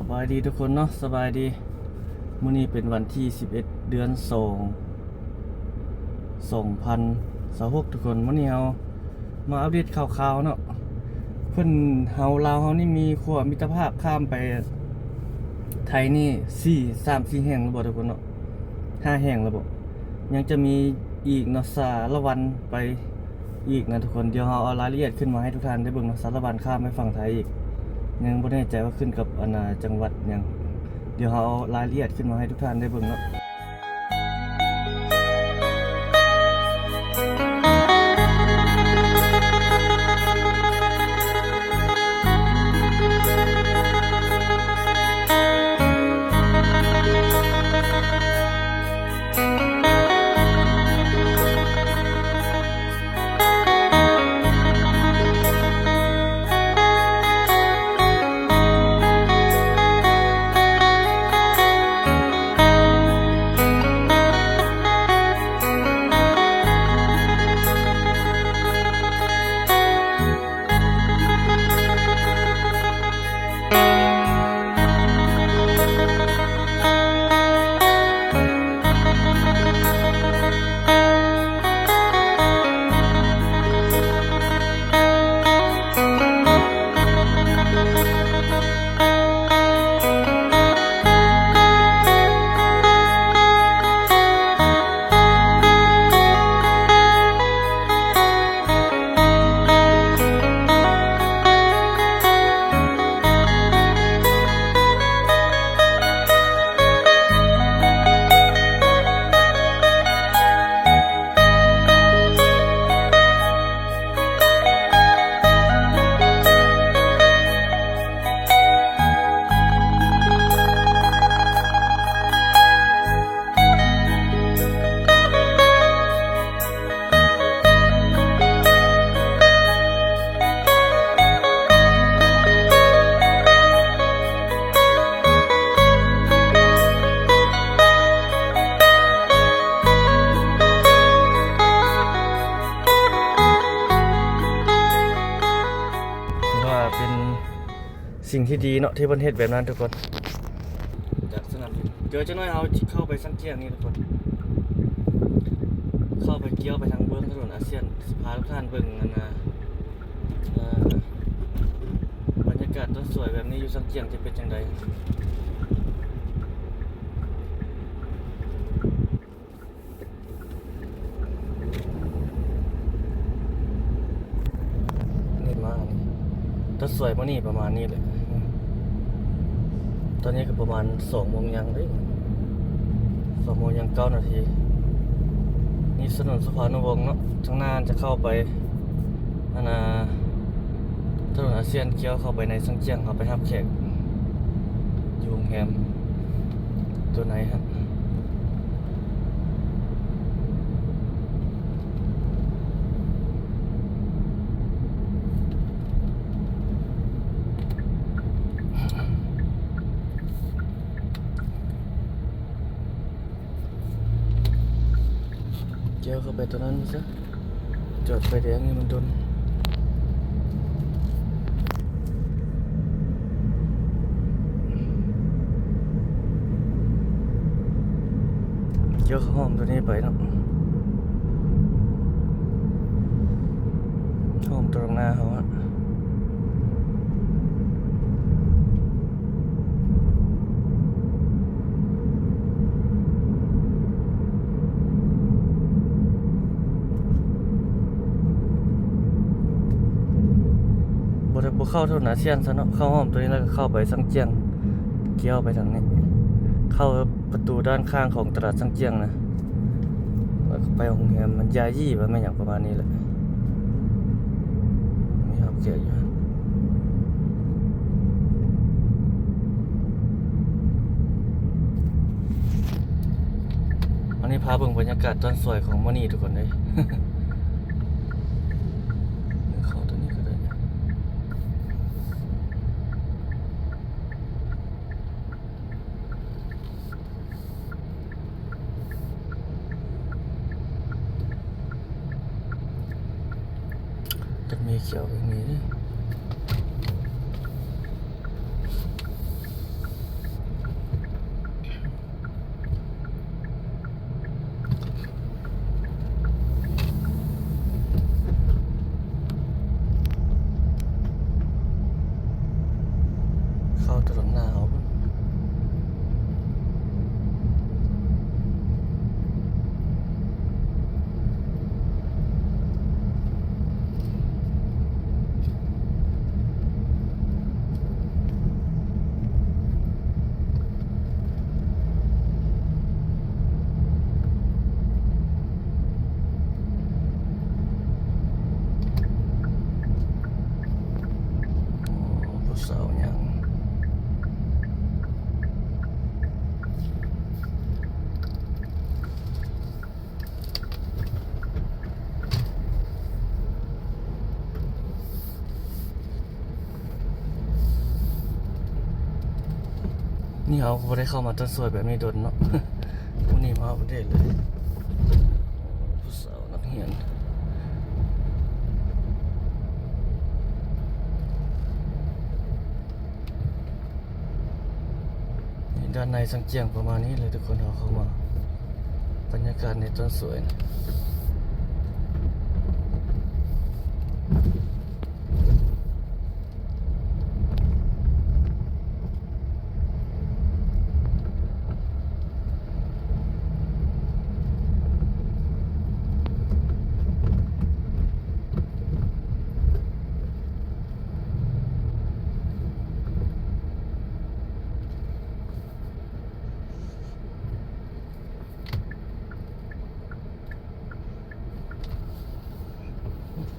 ສະບາຍດີທຸກຄົນເນາະ ສະບາຍດີ. ມື້ນີ້ເປັນວັນທີສິບເອັດ ເດືອນສອງ ສອງພັນຊາວຫົກ ທຸກຄົນ. ມື້ນີ້ເຮົາມາອັບເດດຂ່າວໆເນາະ. ເພິ່ນ ເຮົາ ລາວເຮົານີ້ມີຂົວມິດຕະພາບຂ້າມໄປໄທນີ້ສີ່ ສາມສີ່ແຫ່ງແລ້ວບໍ່ທຸກຄົນເນາະ? ຫ້າແຫ່ງແລ້ວບໍ່? ຍັງຈະມີອີກເນາະ ສາລະວັນໄປອີກນະທຸກຄົນ. ດຽວເຮົາເອົາລາຍລະອຽດຂຶ້ນມາໃຫ້ທຸກທ່ານໄດ້ເບິ່ງເນາະ. ສາລະວັນຂ້າມໄປຝັ່ງໄທອີກ ຍັງບໍ່ແນ່ໃຈວ່າຂຶ້ນກັບອັນ ອາ ຈັງຫວັດຫຍັງ. ດຽວເຮົາເອົາລາຍລະອຽດຂຶ້ນມາໃຫ້ທຸກທ່ານໄດ້ເບິ່ງເນາະ. ຖືວ່າເປັນ ສິ່ງທີ່ດີເນາະ ທີ່ເພິ່ນເຮັດແບບນັ້ນທຸກຄົນ. ຈາກສະໜາມບິນ ດຽວຈັກໜ້ອຍເຮົາຊິເຂົ້າໄປຊາງຈຽງນີ້ທຸກຄົນ ເຂົ້າໄປ ກ່ຽວໄປທາງເບື້ອງຖະໜົນອາຊຽນ ຊິພາທຸກທ່ານເບິ່ງອັນນ່າ ເອີ ບັນຍາກາດຕອນສວຍແບບນີ້ຢູ່ຊາງຈຽງຈະເປັນຈັ່ງໃດ. ນີ້ມາ ຕອນສວຍມື້ນີ້ປະມານນີ້ແຫຼະ. ຕອນນີ້ກໍປະມານສອງໂມງຫຍັງເດ້ ສອງໂມງຫຍັງເກົ້ານາທີ. ນີ້ຖະໜົນສຸພານຸວົງເນາະ ທາງໜ້າຈະເຂົ້າໄປ ອັນນ່າ ຖະໜົນອາຊຽນ ກ່ຽວເຂົ້າໄປໃນຊາງຈຽງ ເຮົາໄປຮັບແຂກຢູ່ໂຮງແຮມຕົວໃນຫັ້ນ. ກ່ຽວເຂົ້າໄປຕົວນັ້ນຊະ ຈອດໄຟແດງໃຫ້ມັນດົນ. ກ່ຽວເຂົ້າຮ່ອມຕົວນີ້ໄປເນາະ ຮ່ອມຕົວຂ້າງໜ້າເຮົາອະ. ບໍ່ໄດ້ ບໍ່ເຂົ້າຖະໜົນອາຊຽນຊະເນາະ ເຂົ້າຮ່ອມຕົວນີ້ແລ້ວກໍເຂົ້າໄປຊາງຈຽງ ກ່ຽວໄປທາງນີ້ ເຂົ້າປະຕູດ້ານຂ້າງຂອງຕະຫຼາດຊາງຈຽງນະ. ແລ້ວກໍໄປໂຮງແຮມມັນຢາຢີ່ ວ່າແມ່ນຫຍັງປະມານນີ້ແຫຼະ ມີຮັບແຂກຢູ່. ອັນນີ້ພາເບິ່ງບັນຍາກາດຕອນສວຍຂອງມື້ນີ້ທຸກຄົນເອີຍ. ເຂົ້າຕົວນີ້ກໍໄດ້. ຈັກມີຂຽວກໍມີ. ຖະໜົນໜ້າເຮົາພຸ້ນ. ໂອ້ ຜູ້ສາວຍ່າງ. ນີ້ເຮົາກໍບໍ່ໄດ້ເຂົ້າມາຕົ້ນສວຍແບບນີ້ດົນເນາະ. ມື້ນີ້ມາອັບເດດເລີຍ. ຜູ້ສາວນັກຮຽນ. ນີ້ ດ້ານໃນສັງຈຽງປະມານນີ້ເລີຍທຸກຄົນ. ເຮົາເຂົ້າມາ ບັນຍາກາດໃນຕົ້ນສວຍນະ.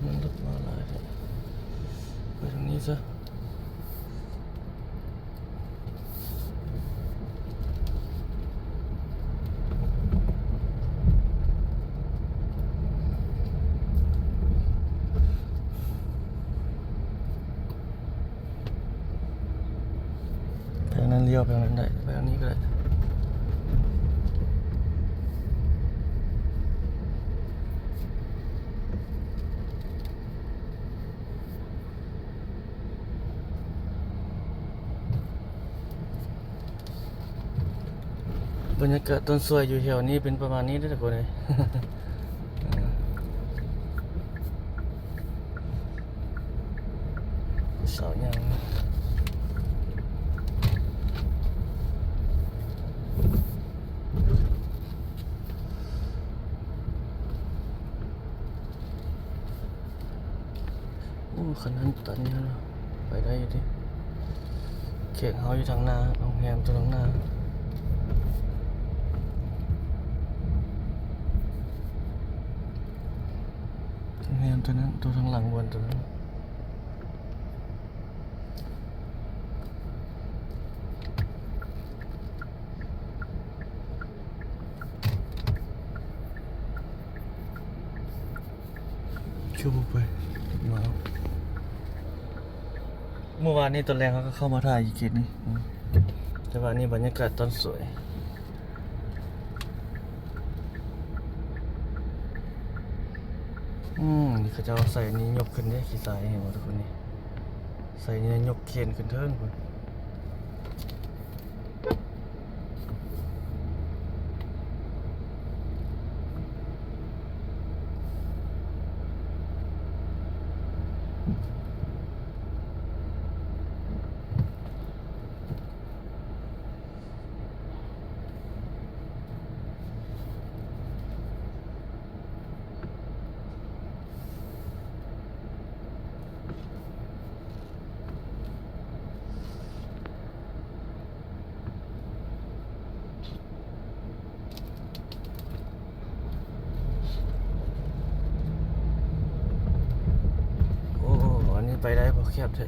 ມັນລົດມາຫຼາຍແທ້ ໄປທາງນີ້ຊະ. ໄປທາງນັ້ນ ລ້ຽວໄປທາງນັ້ນໄດ້ ໄປທາງນີ້ກໍໄດ້. ບັນຍາກາດຕົ້ນສວຍຢູ່ແຖວນີ້ເປັນປະມານນີ້ເດີທຸກຄົນເອີຍ. ສາວຍ່າງ ໂອ້ ຄັນຫັ້ນຕັນຢູ່ຫັ້ນ ໄປໄດ້ຢູ່ຕິ. ແຂກເຮົາຢູ່ທາງໜ້າ ໂຮງແຮມຕົວທາງໜ້າ ໂຮງແຮມຕົວນັ້ນ ຕົວທາງຫຼັງບ່ອນຕົວນັ້ນ. ຄືບໍ່ໄປ ມາ ເມື່ອວານນີ້ຕອນແລງເຮົາກໍເຂົ້າມາຖ່າຍຢູ່ເຂດນີ້ ອືມ ແຕ່ວ່ານີ້ບັນຍາກາດຕອນສວຍ. ອືມ ນີ້ເຂົາເຈົ້າໃສ່ນີ້ຍົກຂຶ້ນເດ້ ຂີ້ຊາຍ ເຫັນບໍ່ທຸກຄົນນີ້ ໃສ່ນີ້ຍົກເຄນຂຶ້ນເທິງພຸ້ນ. ໂອ້ ອັນນີ້ໄປໄດ້ບໍ່ ແຄບແທ້.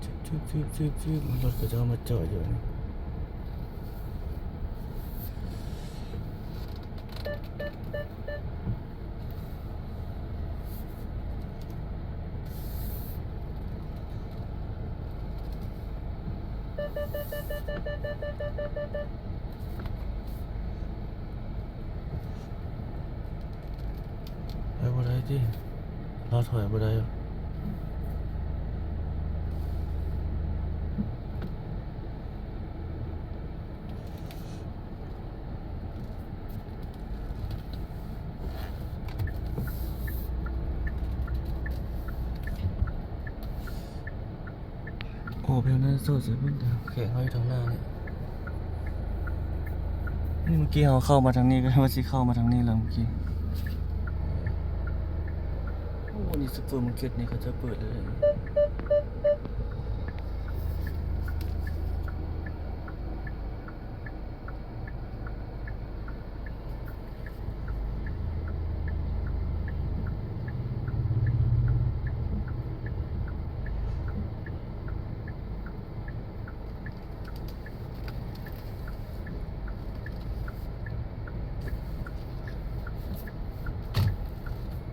ຊຶບໆໆໆ ລົດເຂົາເຈົ້າມາຈອດຢູ່ນີ້. ໄປບໍ່ໄດ້ຕິ ລາວຖອຍບໍ່ໄດ້. ໂ ໂອ້ ເພິ່ນນັ້ນໂຊດໃສ່ເພິ່ນ ແຂກເຮົາຢູ່ທາງໜ້ານີ້. ນີ້ເມື່ອກີ້ເຮົາເຂົ້າມາທາງນີ້ ກໍວ່າຊິເຂົ້າມາທາງນີ້ແລ້ວເມື່ອກີ້. ໂອ້ ນີ້ຊຸບເປີມາເກັດນີ້ເຂົາເຈົ້າເປີດແລ້ວ.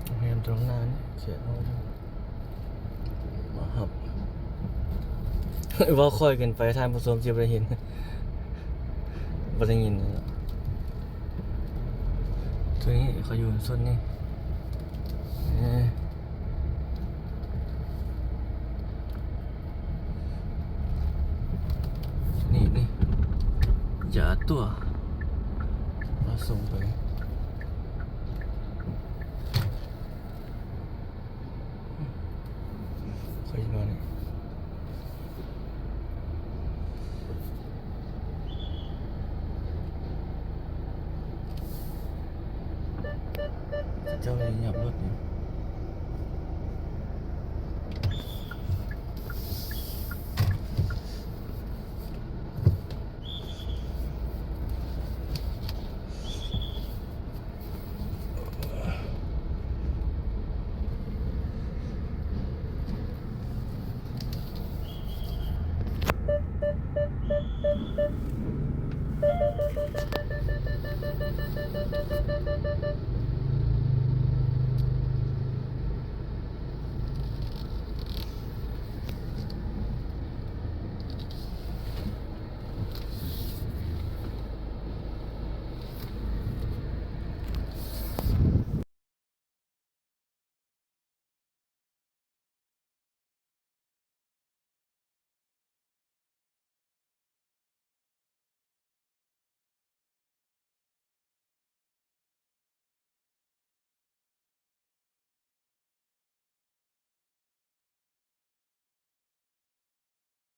ໂຮງແຮມຕາງໜ້ານີ້ ແຂກເຮົາມາຮັບ. ເວົ້າຄ່ອຍເກີນໄປ ທ່ານຜູ້ຊົມຊິບໍ່ໄດ້ເຫັນ ບໍ່ໄດ້ຍິນ. ໂຕນີ້ເຂົາຢູ່ໂຊນນີ້ ເອີ ນີ້ ນີ້ ຢ່າຕົວະ ເອົາສົ່ງໄປ. ຂ້ອຍວ່ານີ້ ເຈົ້າຍັບລົດຢູ່